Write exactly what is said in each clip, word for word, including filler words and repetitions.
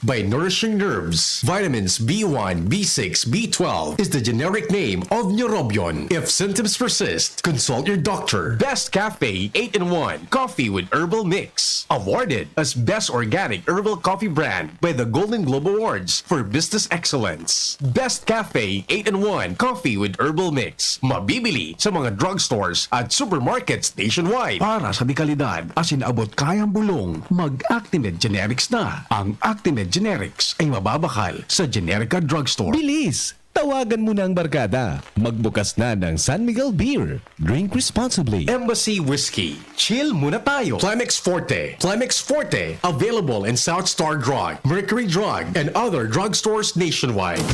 by nourishing nerves. Vitamins B one, B six, B twelve is the generic name of Neurobion. If symptoms persist, consult your doctor. Best Cafe eight-in-one Coffee with Herbal Mix. Awarded as Best Organic Herbal Coffee Brand by the Golden Globe Awards for Business Excellence. Best Cafe eight-in-one Coffee with Herbal Mix. Mabibili sa mga drugstores at supermarkets nationwide. Para sa dekalidad asin abot kayang bulong, mag-Actimed Generics na. Ang Actimed Generics ay mababakal sa Generica Drugstore. Bilis! Tawagan mo na ang barkada. Magbukas na ng San Miguel Beer. Drink responsibly. Embassy Whiskey. Chill muna tayo. Plemex Forte. Plemex Forte. Available in South Star Drug, Mercury Drug, and other drugstores nationwide.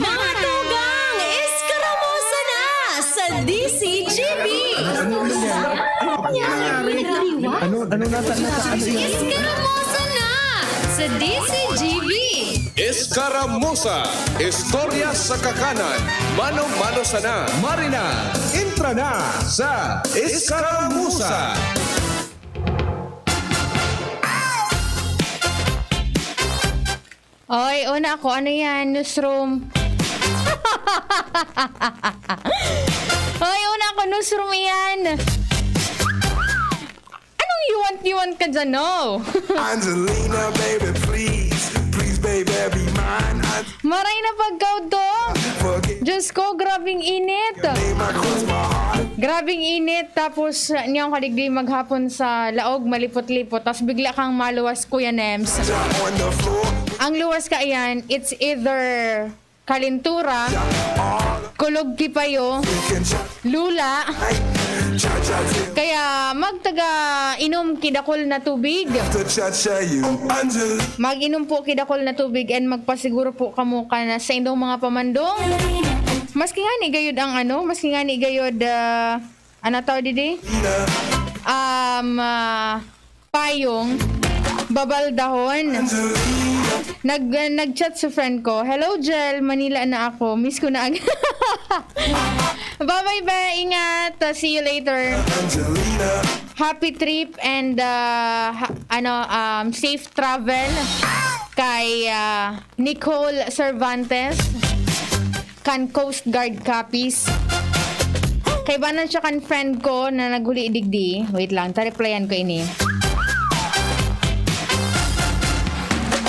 Mga tugang, eskaramosa na sa D C G B! Ano, ano nata, nata, ano yan? Eskaramosa na sa D C G B! Escaramuza, istorya sa kakanan, mano-mano sana. Marina, entra na sa Escaramuza. Oy, una ako, ano yan? Newsroom. Oy, una ako, newsroom yan. Anong you want, you want ka dyan, no? Angelina, baby, please, please, baby, be mine. I Maray na pagkaw to. Forget Diyos ko, grabing init. name, I cross my heart. Grabing init. Tapos, niyan ka digdi maghapon sa laog, malipot-lipot. Tapos bigla kang maluwas, Kuya Nems. On the floor, Ang luwas ka, ayan, it's either kalintura, kulog kipayo, we can cha lula. cha cha till Kaya magtaga inom kidakol na tubig. to cha cha you. Angelina, Mag-inom po kidakol na tubig and magpasiguro po kamo ka na sa indong mga pamandong. Maski nga ni gayod ang ano, maski nga ni gayod, ah, ano tawag didi? Um, ah, payong, babaldahon. Nag, nag-chat si friend ko, "Hello, Jel. Manila na ako. Miss ko na agad." Bye-bye, be. Ingat. Uh, see you later. Angelina, Happy trip and uh, ha- ano um, safe travel kay uh, Nicole Cervantes kan Coast Guard Capiz. Kaibanan siya kan friend ko na naghuli digdi. Wait lang, ta-replyan ko ini.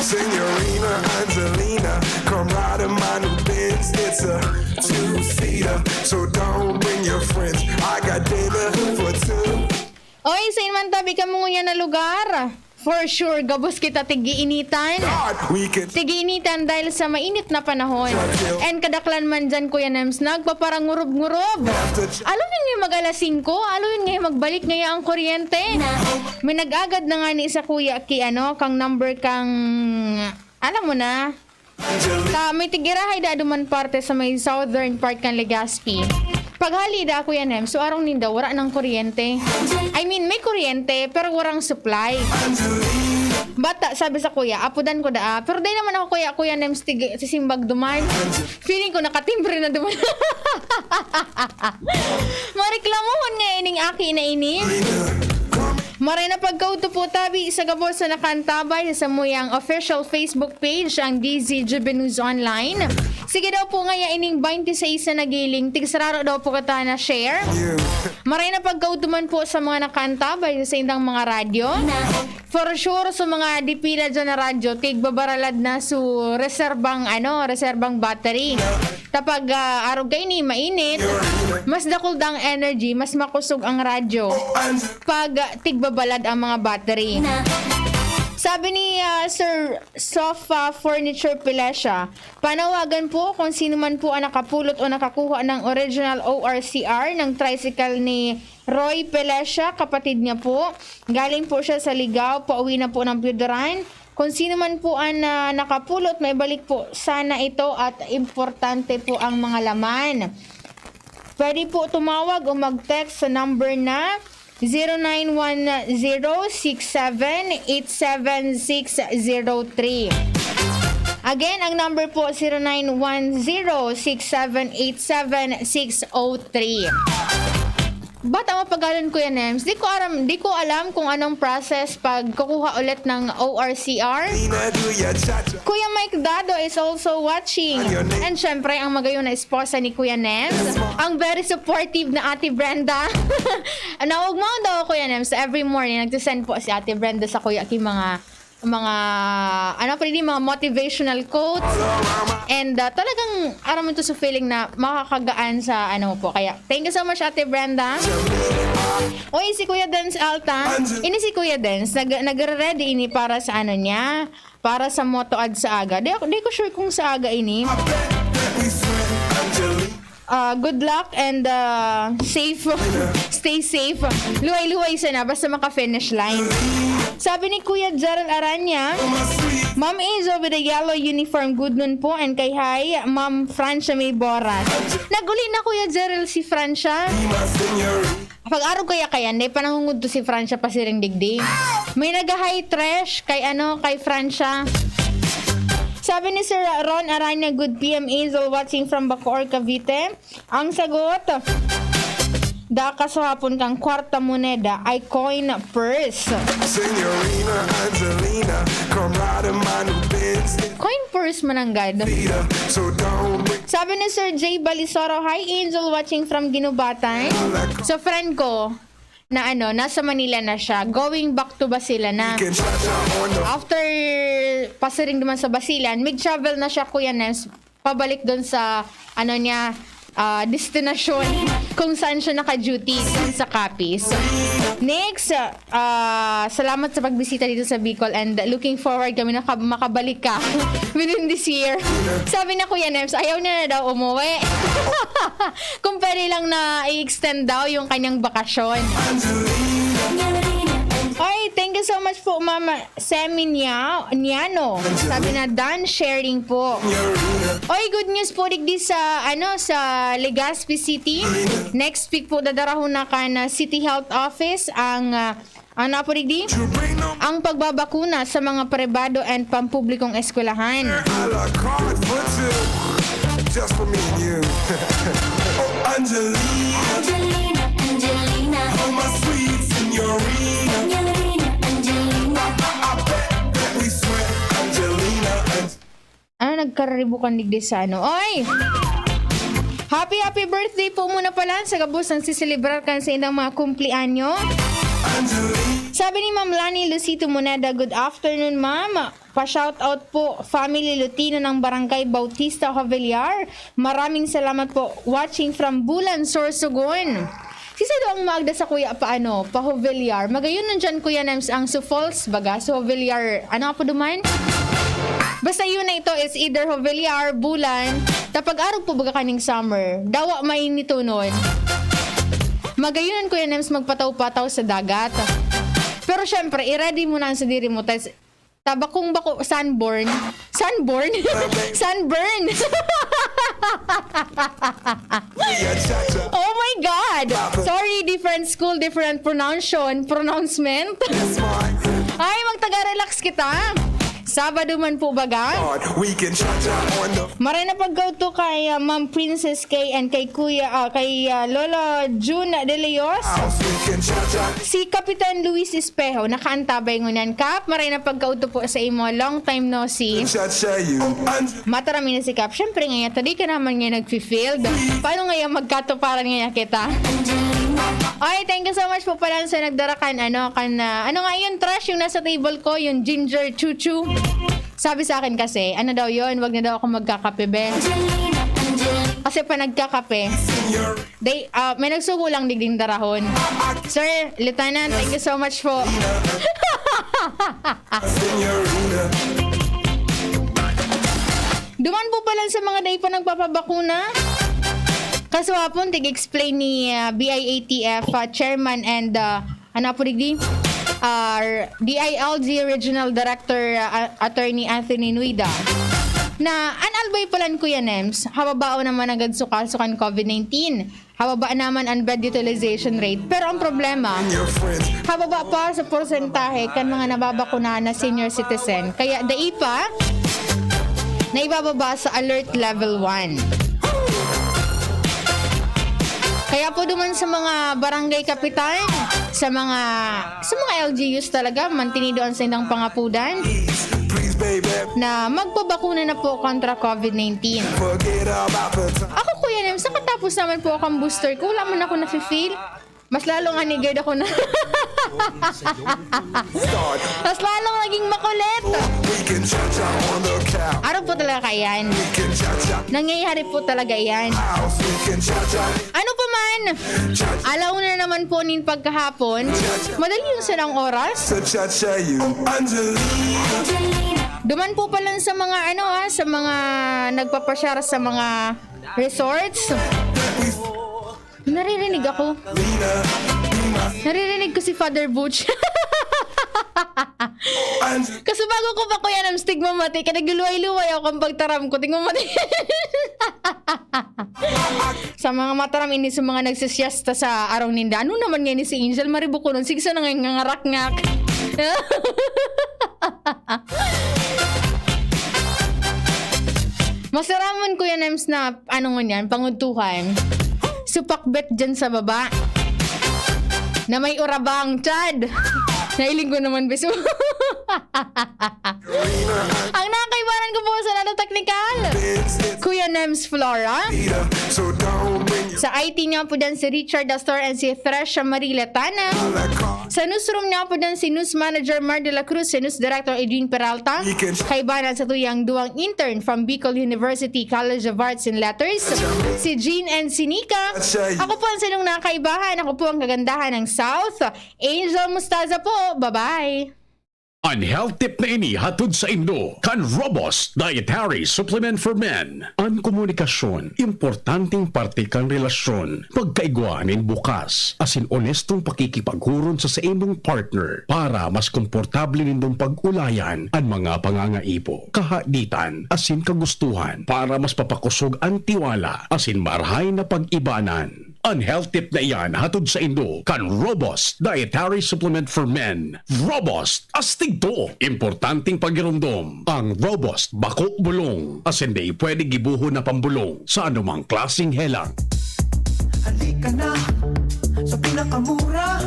Senorina Angelina, come ride in my new Benz. It's a two-seater, so don't bring your friends. I got dinner for two. Oy, sa man tabi ka mo ngunyan na lugar? For sure, gabos kita tig-iinitan. God, we can Tig-iinitan dahil sa mainit na panahon. And kadaklan man dyan, Kuya Nems, nagpaparangurob-ngurob. Alo yun ngayon mag alas singko, alo yun ngayon magbalik ngayon ang kuryente. May nag-agad na nga ni sa kuya ki ano, kang number kang, alam mo na. Ta, may tigirahay da duman parte sa may southern part kan Legazpi. Paghali da, Kuya Nem, so arong ninda, wara ng kuryente. I mean, may kuryente, pero warang supply. Bata, sabi sa kuya, apudan ko da, ah. Pero di naman ako, Kuya, Kuya Nem, stig- sisimbag duman. Feeling ko nakatimbre na duman. Mareklamohon nga ining aki na ini. Maray na pagkaudto po tabi sa gabos sa nakaantabay sa samuyang official Facebook page, ang D Z G B News Online. Sige daw po ngaya ining twenty-six na nagiling, tigsararo daw po kita na share. Maray na pagkaudto man po sa mga nakaantabay sa indang mga radyo. For sure, sa mga dipila dyan na radyo, tigbabaralad na su reserbang, ano, reserbang battery. Kapag ah, arog kaini, mainit, mas dakul da ang energy, mas makusog ang radyo pag ah, tigbabalad ang mga battery. Sabi ni ah, Sir Sofa Furniture Pilesia, panawagan po kung sino man po ang nakapulot o nakakuha ng original O R C R ng tricycle ni Roy Pilesia, kapatid niya po. Galing po siya sa Ligao, pauwi na po ng Piodoran. Kung sino man po ang ah, nakapulot, maibalik po sana ito at importante po ang mga laman. Pwede po tumawag o mag-text sa number na zero nine one zero six seven eight seven six zero three. Again, ang number po, zero nine one zero six seven eight seven six zero three. Bata mapagalon, Kuya Nems. Di ko aram, di ko alam kung anong process pag kukuha ulit ng O R C R. Kuya Mike Dado is also watching. And syempre, ang magayon na esposa ni Kuya Nems. Ang very supportive na Ate Brenda. Naugmaon daw, Kuya Nems. Every morning, nagsisend po si Ate Brenda sa Kuya Kim mga, mga, ano pa rin, mga motivational quotes. And uh, talagang, aram mo to sa feeling na makakagaan sa ano po. Kaya, thank you so much, Ate Brenda. Oy, si Kuya Dance Alta. Ini si Kuya Dance, nag nagre-ready ini para sa ano niya, para sa moto ad sa aga. Di, ako- di ko sure kung sa aga ini. Ah, good luck and uh, safe. Stay safe. Luhay-luhay sana, basta maka-finish line. Sabi ni Kuya Gerald Aranya, Ma'am Angel with a yellow uniform, good noon po. And kay hi, Ma'am Francia May Boras. Naguli na, Kuya Gerald, si Francia. Pag-arog kaya kayan, may panangungudto si Francia pasiring digdi. May nag-hi, Tresh, kay ano, kay Francia. Sabi ni Sir Ron Aranya, good P M Angel watching from Bacoor, Cavite. Ang sagot, daka sa hapon kang kwarta moneda ay coin purse. Signorina Angelina, come ride in my new Benz. Coin purse mananggad. So don't bring Sabi ni Sir J Balisoro, hi Angel, watching from Ginubatan. So friend ko, na ano, nasa Manila na siya, going back to Basilan na. After pasiring naman sa Basilan, mag-travel na siya, Kuya Nems, pabalik doon sa, ano niya, ah, destinasyon kung saan siya naka-duty, sa Capiz. Next, ah, salamat sa pagbisita dito sa Bicol and looking forward kami na ka- makabalik ka within this year. Sabi na Kuya Nems, ayaw niya na daw umuwi. Kung pwede lang na i-extend daw yung kanyang bakasyon. Oy, thank you so much po, Mama Semi Nia- Niano. Sabi na, done sharing po. Oy, good news po digdi sa, ano, sa Legazpi City. Next week po, dadarahon na kan City Health Office ang, ah, ano po digdi? Ang pagbabakuna sa mga pribado and pampublikong eskwelahan. A la carte for two, just for me and you. Oh, Angelina. Angelina, Angelina. Oh, my sweet senorita. Senorita, Angelina. I, I, I bet that we sweat, Angelina. An- Ano, nagkararibukan digdi sa ano? Oy! Happy, happy birthday po muna pala sa gabos ang siselebrar kan sa indang mga kumpleanyo. Sabi ni Ma'am Lani Lucito Moneda, "Good afternoon, ma'am. Pa-shoutout po, family Lutino ng Barangay Bautista, Jovellar. Maraming salamat po. Watching from Bulan, Sorsogon." Sisay daw ang maagda sa kuya pa ano, pa Jovellar. Magayon nandiyan, Kuya Nems, ang Sufalls, baga, Jovellar. Ano nga po duman? Basta yun na ito, it's either Jovellar, Bulan. Tapag-arog po baga kaning summer. Dawa mainitonon. Magayon, Kuya Nems, magpataw-pataw sa dagat. Pero syempre, i-ready mo na ang sadiri mo. Tas, tabakong bako, sunburn. Sunburn? Sunburn! Oh my God! Sorry, different school, different pronunciation, pronouncement. Ay, magtaga-relax kita. Sabado man po baga. We can cha-cha on the Maray na pagkauto kay, ah, Ma'am Princess K and kay Kuya, ah, kay, ah, Lolo Jun de Leos. House. We can cha-cha. Si Kapitan Luis Espejo, nakaantabay ngunyan. Kap, maray na pagkauto po sa imo. Long time no see. Cha-cha you. Mataram ini si Kap. Siyempre nga, taday ka naman nga nagfi-field. Paano nga yung magkatuparan nga kita? Ay, thank you so much po pala sa nagdara kan, ano, kan, ah, ano nga yun, Trash, yung nasa table ko, yung ginger chuchu. Sabi sa akin kasi, ano daw yun, wag na daw ako magkakape, be. Kasi pa nagkakape, they, ah, may nagsugo lang digding darahon. Sir, Lieutenant, thank you so much po. Duman po pala sa mga dai pa nagpapabakuna. Kaso hapon, tig-explain ni, ah, B I A T F, ah, Chairman and, ah, ano po digdi? Ah, D I L G Regional Director, ah, Attorney Anthony Nuida, na an albay palan, Kuya Nems, hababaon naman agad su kaso kan COVID nineteen. Hababa naman an bed utilization rate. Pero ang problema, hababa pa sa porsentahe kan mga nababakunahan na senior citizen. Kaya dai pa na ibababa sa alert level one. Kaya po duman sa mga barangay kapitan, sa mga, sa mga L G Us talaga, mantinido ang saindang pangapudan na magpabakuna na po kontra covid nineteen. Ako, Kuya Nem, sa katapos naman po akong booster ko, wala man ako nafe-feel. Mas lalo nga nigad ako na. Mas lalong naging makulit. Araw po talaga yan. Nangyayari po talaga yan. Ano pa man, alauna naman po nin pagkahapon. Madali yung silang oras. Duman po pala sa mga ano ah, sa mga nagpapasyar sa mga resorts. Naririnig ako. Naririnig ko si Father Butch. Kasi bago ko pa, Kuya Nams, tigmamati, kaya nagluluway-luway ako ang pagtaram ko. Tigmamati. Sa mga mataram, ini sa mga nagsisiesta sa arong ninda. Ano naman ngayon si Angel? Maribukunon. Sige, sa nangangarakngak. Masaramon, Kuya Nems, na ano ngunyan, pangudtuhan. Supakbet dyan sa baba. Na may urabang, Chad. Nailing ko naman, biso. Ang nakakaibahan ko po sa lalo teknikal, Kuya Nems Flora. Sa I T niya po dyan si Richard Astor and si Thresha Marie Letana. Sa newsroom niya po dyan si News Manager Mar de la Cruz, si News Director Edwin Peralta. Kaibahan sa tuyang duwang intern from Bicol University College of Arts and Letters, si Jean and si Nika. Ako po ang sinong nakakaibahan. Ako po ang kagandahan ng South. Angel Mustaza po. Bye-bye. An health tip na ini hatod saindo kan Robust Dietary Supplement for Men. An komunikasyon, importanteng parte kan relasyon. Pagkaigwa nin bukas asin onestong pakikipaghuron sa saimong partner para mas komportable nindong pag-ulayan an mga pangangaipo, kahaditan, asin kagustuhan para mas papakosog an tiwala asin marahay na pag-ibanan. An health tip na iyan hatod saindo kan Robust Dietary Supplement for Men. Robust, astig to! Importanteng pagiromdom, ang Robust bako bulong, asin dai pwede gibohon na pambulong sa anumang klaseng helang. Halika na sa pinakamura,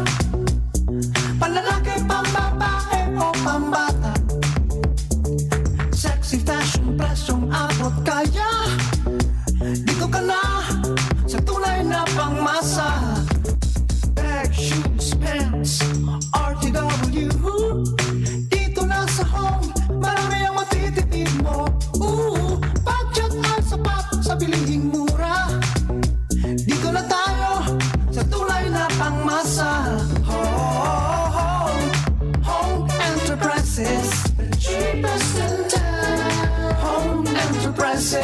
panlalaki, pambabae o pambata. Sexy fashion, presyong abot kaya. Dito ka na sa tunay na pangmasa. Bag, shoes, pants, R T W. Dito na sa Home, marami ang matitipid mo. Ooh, budget ay sapat sa bilihing mura. Dito na tayo sa tunay na pangmasa. Home, Home Enterprises, the cheapest in town. Home Enterprises.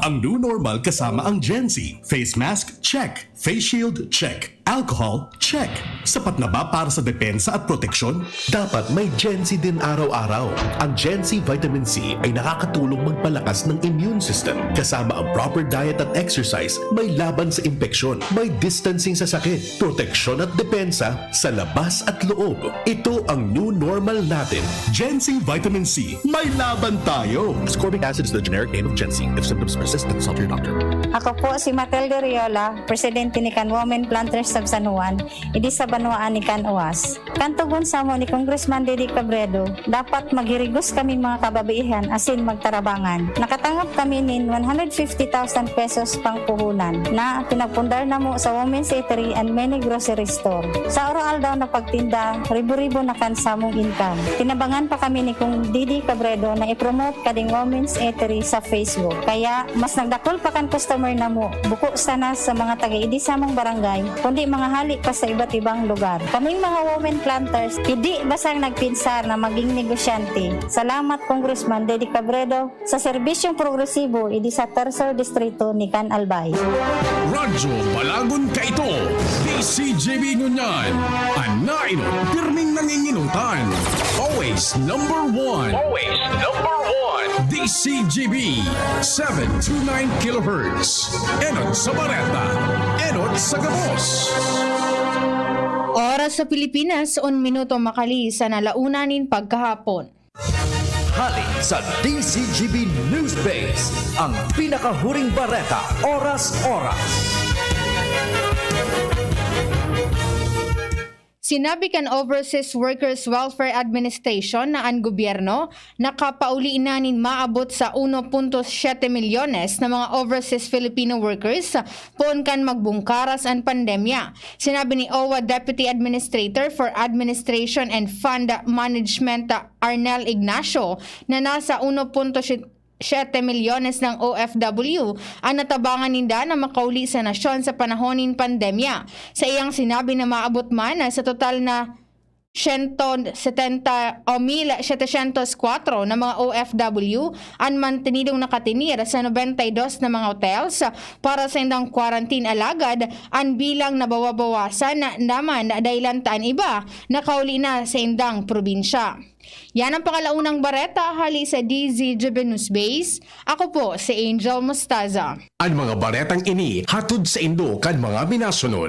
Ang new normal kasama ang Gen Z. Face mask, check. Face shield, check. Alcohol, check. Sapat na ba para sa depensa at proteksyon? Dapat may Gen Z din araw-araw. Ang Gen Z Vitamin C ay nakakatulong magpalakas ng immune system. Kasama ang proper diet at exercise, may laban sa impeksyon, may distancing sa sakit, proteksyon at depensa sa labas at loob. Ito ang new normal natin. Gen Z Vitamin C, may laban tayo! Ascorbic acid is the generic name of Gen Z. If symptoms persist, consult your doctor. Ako po si Matilde Riola, presidente ni Kan Women Planters of San Juan, idi sa banwaan ni Kan Uas. Kan togon samo ni Congressman Didi Cabredo, dapat maghirigos kaming mga kababaihan asin magtarabangan. Nakatangap kami nin one hundred fifty thousand pesos pangpuhunan na pinagpundar namo sa Women's Eatery and many grocery store. Sa araw-aldaw na pagtinda, ribo-ribo na kan samong income. Tinabangan pa kami ni Kong Didi Cabredo na i-promote kading Women's Eatery sa Facebook. Kaya, mas nagdakul pa kan customer namo, buko sana sa mga taga-idi samong barangay, kundi mga hali pa sa iba't ibang lugar. Kaming mga women planters, idi basang nagpinsar na maging negosyante. Salamat, Congressman Didi Cabredo, sa serbisyong progresibo idi sa Tercer Distrito ni Can Albay. Radyo Balagon Kaito, D C G B ngunyan, an nainot, pirming nanginginutan. Always number one. Always number one. D C G B, seven two nine kilohertz. Enot sa bareta, enot sa gabos. Oras sa Pilipinas, un minuto makali sa nalauna nin pagkahapon. Hali sa D Z G B Newsbase, ang pinakahuring bareta, oras-oras. Sinabi kan Overseas Workers Welfare Administration na an gobyerno nakapauli na nin maabot sa uno punto siyete milyones na mga overseas Filipino workers poon kan magbungkaras an pandemya. Sinabi ni OWWA Deputy Administrator for Administration and Fund Management Arnel Ignacio na nasa uno punto siyete milyones ng O F W ang natabangan ninda na makauli sa nasyon sa panahon nin pandemya. Sa iyang sinabi na maabot man sa total na siyento setenta o mil setecientos kwatro na mga O F W an mantenidong nakatinir sa nobenta y dos na mga hotels para sa indang quarantine, alagad an bilang nabawabawasan naman dahilan ta an iba nakauli na sa indang probinsya. Yan ang pangalaunang bareta hali sa D Z G B Newsbase. Ako po si Angel Mostaza. An mga baretang ini hatod saindo kan mga minasunod.